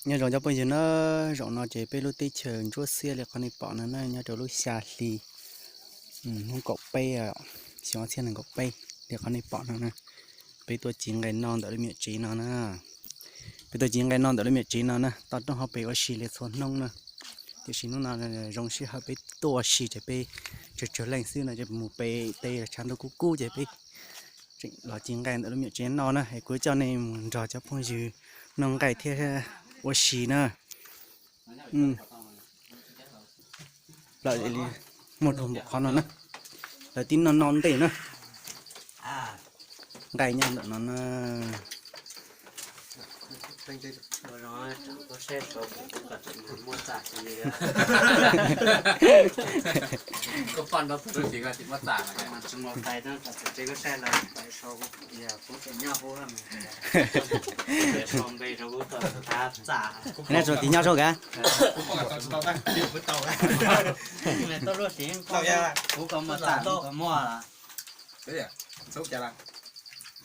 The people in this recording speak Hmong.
Nyob zoo cov phooj ywg na, zaum no ces peb lub teb chaws ntsuab xiab li qhov nej pom no na, nyob rau lub xya hli, hnub kaum peb, xyoo ob txhiab nees nkaum peb, li qhov nej pom no na. Peb tuaj ci nqaij no ntawm lub me nyuam tsev no na. Peb tuaj ci nqaij no ntawm lub me nyuam tsev no na, toj roob hauv pes ua si li txhua hnub na. Tiam sis hnub no zoo sij hawm peb tuaj ua si ces peb tsawg tsawg leej xwb no ces mus pem teb los tshav ntuj kub kub ces peb tseem los ci nqaij ntawm lub me nyuam tsev no na, es kuv coj nej mus nrog cov phooj ywg noj nqaij thiab ua si na. Lawv li muaj rau npaum qhov no na, lawv tib noj noj ntej na. Nqaij nyob ntawm no na. Nej tsuas tiv nyob saud kav. Kuv kom muaj txaj, kuv kom muaj.